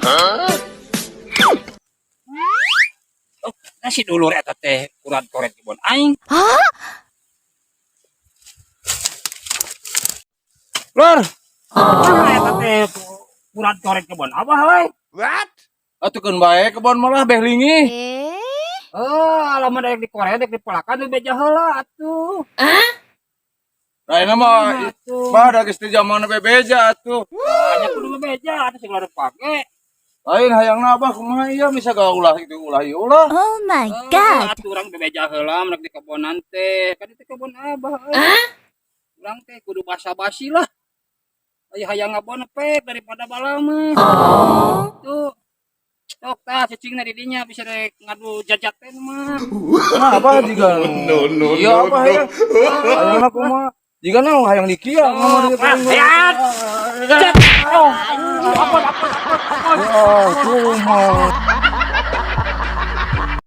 Oh, na si dulur eta teh kurat koret kebon aing. Lur. Ah, eta teh kurat koret kebon abah we. What? Atuh keun bae kebon malah beh linggih. Eh? Oh, lamun daek dikoret, dek dipelakan, bebeja heula atuh. Lain mah Atuh. Bah, da geus teu zamana bebeja atuh. Banyak kudu bebeja atuh sing pake. Lain hayangna abah kumaha ieu, bisa gak ulah itu, ulah ieu ulah. Oh my Oh, God. atuh urang bebeja heula mun di kebonan teh. Kan itu kebon abah euy. Urang teh kudu basa-basi lah. Aya hayang ngabon pek daripada bala mah. Tuh. Sok tah cicingna di dinya, bisa rek ngadu jajaten mah. Nah, abah juga. No, no, Iya, no, abah no. hayang. Hayangna kumaha? Jika na hayang dikia ngomong di Ah, lihat. Jat. Oh, apa apa apa apa. Oh, kumaha.